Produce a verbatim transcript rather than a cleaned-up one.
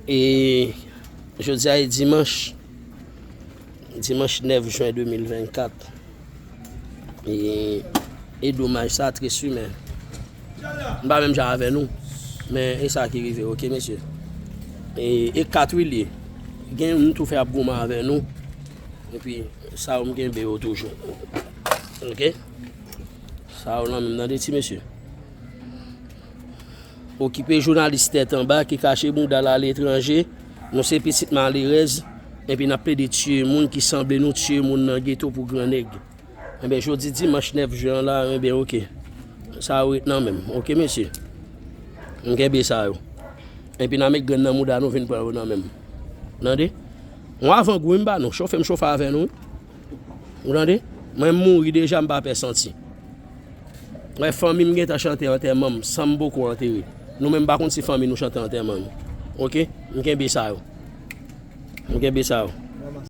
E jodi a e dimanch, dimanch nèf jen de mil vennkat. E, e domaj sa, tris wi, men m pa menm jan avè nou. Men e sa ki rive, oke, mesye. E, e kat wi li ye. Gen moun tou fè ap goumen avè nou. Epi, sa yo m kenbe yo toujou. Oke? Sa yo nan menm, tande, ti mesye. Okipe jounalis tèt anba ki kache bouda l aletranje. Nou se pitit malerèz. Epi n ap plede tiye moun ki sanble nou tiye moun nan geto pou gran nèg. Enben, jodi dimanch nèf jen an la, enben, oke. Sa yo ret nan menm, oke, mesye? M kenbe sa yo. Epi n a met grenn nan mouda nou vin pran yo nan menm. Tande? Yon avangou wi m ba nou. Chofe m chofe avè nou. Ou tande? Mwen m mouri deja, m pa pè santi. Wè, fanmi m gentan chante antèman m, san m poko antere. Nou menm pa konn si fanmi nou chante antèman nou. Oke? M kenbe sa yo. M kenbe sa yo.